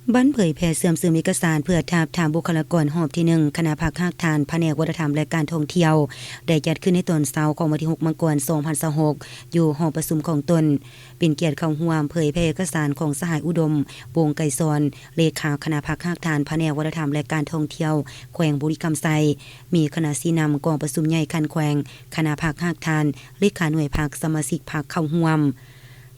ບັນເຜີຍແຜ່ເຊື່ອມຊຶມເອກະສານເພື່ອທາບທາມບຸກຄະລາກອນຮອບທີໜຶ່ງ ຄະນະພັກຮາກຖານ ພະແນກວັດທະນະທຳ ແລະ ການທ່ອງທ່ຽວ ໄດ້ຈັດຂຶ້ນໃນຕອນເຊົ້າຂອງວັນທີຫົກ ມັງກອນ ສອງພັນຊາວຫົກ ຢູ່ຫໍປະຊຸມຂອງຕົນ. ເປັນກຽດເຂົ້າຮ່ວມເຜີຍແຜ່ເອກະສານຂອງສະຫາຍ ອຸດົມ ວົງໄກສອນ ເລຂາຄະນະພັກຮາກຖານ ພະແນກວັດທະນະທຳ ແລະ ການທ່ອງທ່ຽວ ແຂວງບໍລິຄຳໄຊ, ມີຄະນະຊີ້ນຳກອງປະຊຸມໃຫຍ່ຂັ້ນແຂວງ, ຄະນະພັກຮາກຖານ, ເລຂາໜ່ວຍພັກ, ສະມາຊິກພັກເຂົ້າຮ່ວມ.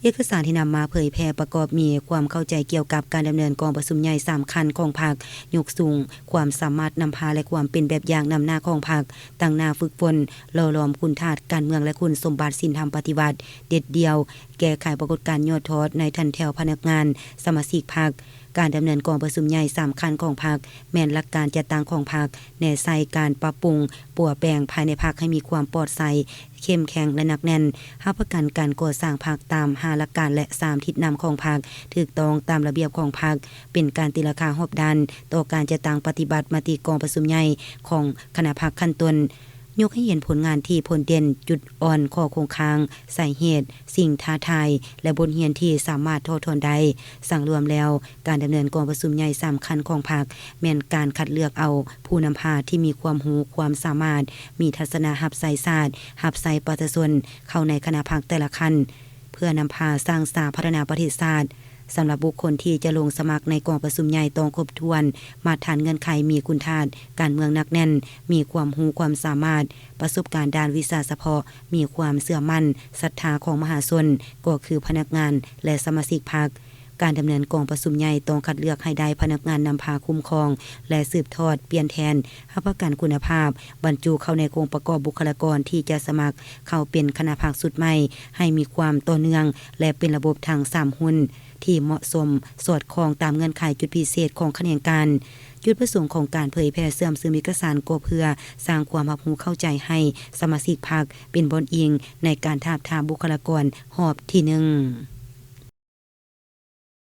ເອກະສານທີ່ນຳມາເຜີຍແຜ່ປະກອບມີຄວາມເຂົ້າໃຈກ່ຽວກັບການດຳເນີນກອງປະຊຸມໃຫຍ່ສາມຂັ້ນຂອງພັກ, ຍົກສູງຄວາມສາມາດນຳພາ ແລະ ຄວາມເປັນແບບຢ່າງນຳໜ້າຂອງພັກ, ຕັ້ງໜ້າຝຶກຝົນ, ຫຼໍ່ຫຼອມຄຸນທາດການເມືອງ ແລະ ຄຸນສົມບັດສິນທຳປະຕິວັດເດັດດ່ຽວ, ແກ້ໄຂປາກົດການຫຍໍ້ທໍ້ໃນຖັນແຖວພະນັກງານ, ສະມາຊິກພັກ. ການດຳເນີນກອງປະຊຸມໃຫຍ່ສາມຂັ້ນຂອງພັກ ແມ່ນຫຼັກການຈັດຕັ້ງຂອງພັກ, ແນໃສ່ການປັບປຸງປົວແປງພາຍໃນພັກໃຫ້ມີຄວາມປອດໃສ, ເຂັ້ມແຂງ ແລະ ໜັກແໜ້ນ, ຮັບປະກັນການກໍ່ສ້າງພັກຕາມຫ້າຫຼັກການ ແລະ ສາມທິດນຳຂອງພັກ, ຖືກຕ້ອງຕາມລະບຽບຂອງພັກ, ເປັນການຕີລາຄາຮອບດ້ານຕໍ່ການຈັດຕັ້ງປະຕິບັດມະຕິກອງປະຊຸມໃຫຍ່ຂອງຄະນະພັກຂັ້ນຕົ້ນ, ຍົກໃຫ້ເຫັນຜົນງານທີ່ພົ້ນເດັ່ນ, ຈຸດອ່ອນ, ຂໍ້ຄົງຄ້າງ, ສາຍເຫດ, ສິ່ງທ້າທາຍ ແລະ ບົດຮຽນທີ່ສາມາດຖອດຖອນໄດ້. ສັງລວມແລ້ວ, ການດຳເນີນກອງປະຊຸມໃຫຍ່ສາມຂັ້ນຂອງພັກ ແມ່ນການຄັດເລືອກເອົາຜູ້ນຳພາທີ່ມີຄວາມຮູ້ຄວາມສາມາດ, ມີທັດສະນະຮັບໃຊ້ຊາດ, ຮັບໃຊ້ປະຊາຊົນ ເຂົ້າໃນຄະນະພັກແຕ່ລະຂັ້ນ, ເພື່ອນຳພາສ້າງສາພັດທະນາປະເທດຊາດ. ສຳລັບບຸກຄົນທີ່ຈະລົງສະໝັກໃນກອງປະຊຸມໃຫຍ່ຕ້ອງຄົບຖ້ວນມາດຖານເງື່ອນໄຂ, ມີຄຸນທາດການເມືອງໜັກແໜ້ນ, ມີຄວາມຮູ້ຄວາມສາມາດ, ປະສົບການດ້ານວິຊາສະເພາະ, ມີຄວາມເຊື່ອໝັ້ນ, ສັດທາຂອງມະຫາຊົນ, ກໍຄືພະນັກງານ ແລະ ສະມາຊິກພັກ. ການດຳເນີນກອງປະຊຸມໃຫຍ່ຕ້ອງຄັດເລືອກໃຫ້ໄດ້ພະນັກງານນຳພາຄຸ້ມຄອງ ແລະ ສືບທອດປ່ຽນແທນ, ຮັບປະກັນຄຸນນະພາບ, ບັນຈຸເຂົ້າໃນໂຄງປະກອບບຸກຄະລາກອນທີ່ຈະສະໝັກເຂົ້າເປັນຄະນະພັກຊຸດໃໝ່ ໃຫ້ມີຄວາມຕໍ່ເນື່ອງ ແລະ ເປັນລະບົບທັງສາມຮຸ່ນ ທີ່ເໝາະສົມ, ສອດຄ່ອງຕາມເງື່ອນໄຂຈຸດພິເສດຂອງຂະແໜງການ. ຈຸດປະສົງຂອງການເຜີຍແຜ່ເຊື່ອມຊຶມເອກະສານກໍເພື່ອສ້າງຄວາມຮັບຮູ້ເຂົ້າໃຈໃຫ້ສະມາຊິກພັກ ເປັນບ່ອນອີງໃນການທາບທາມບຸກຄະລາກອນຮອບທີໜຶ່ງ.